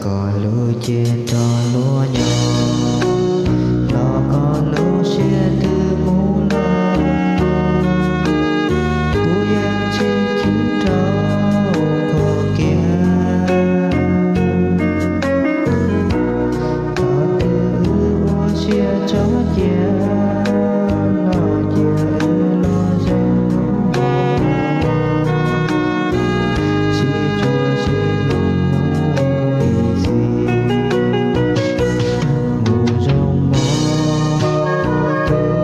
Koj lub cev nrog luag nyob, los koj lub siab twb mus lawm. Kuv yeej tsis chim rau koj kiag. Thaum twg wb ua siab tso cia, los cia wb los zeem hnub no. Sib tsuas sib hloov mus ib txhis, mus zoo mog tus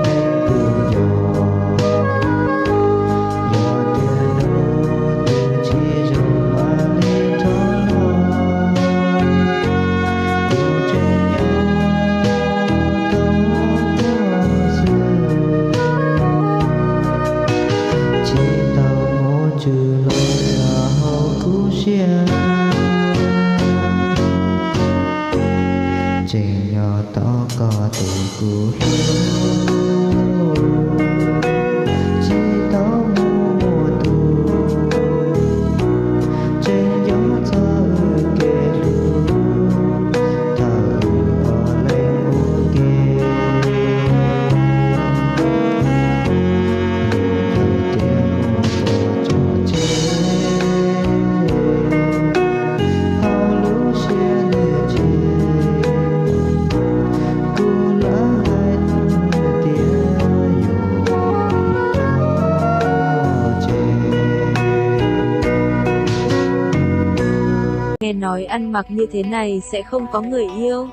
neeg kuv nco. Yog tias hnub twg tsis zoo mam li rov los, kuv tseem nyob tos koj xwb. Tsis tau mus tswv los txog hauv kuv siab, tseem nyob tos koj tus kuv hlub. Tsis tau mus muaj tus, tseem nco txog wb kev hlub, thaum wb ob leeg ua ke. Yog tias muaj koj tso tseg, hauv lub siab nws tsis, kuv lam hais tias yuav tso tseg. Nghe nói ăn mặc như thế này sẽ không có người yêu.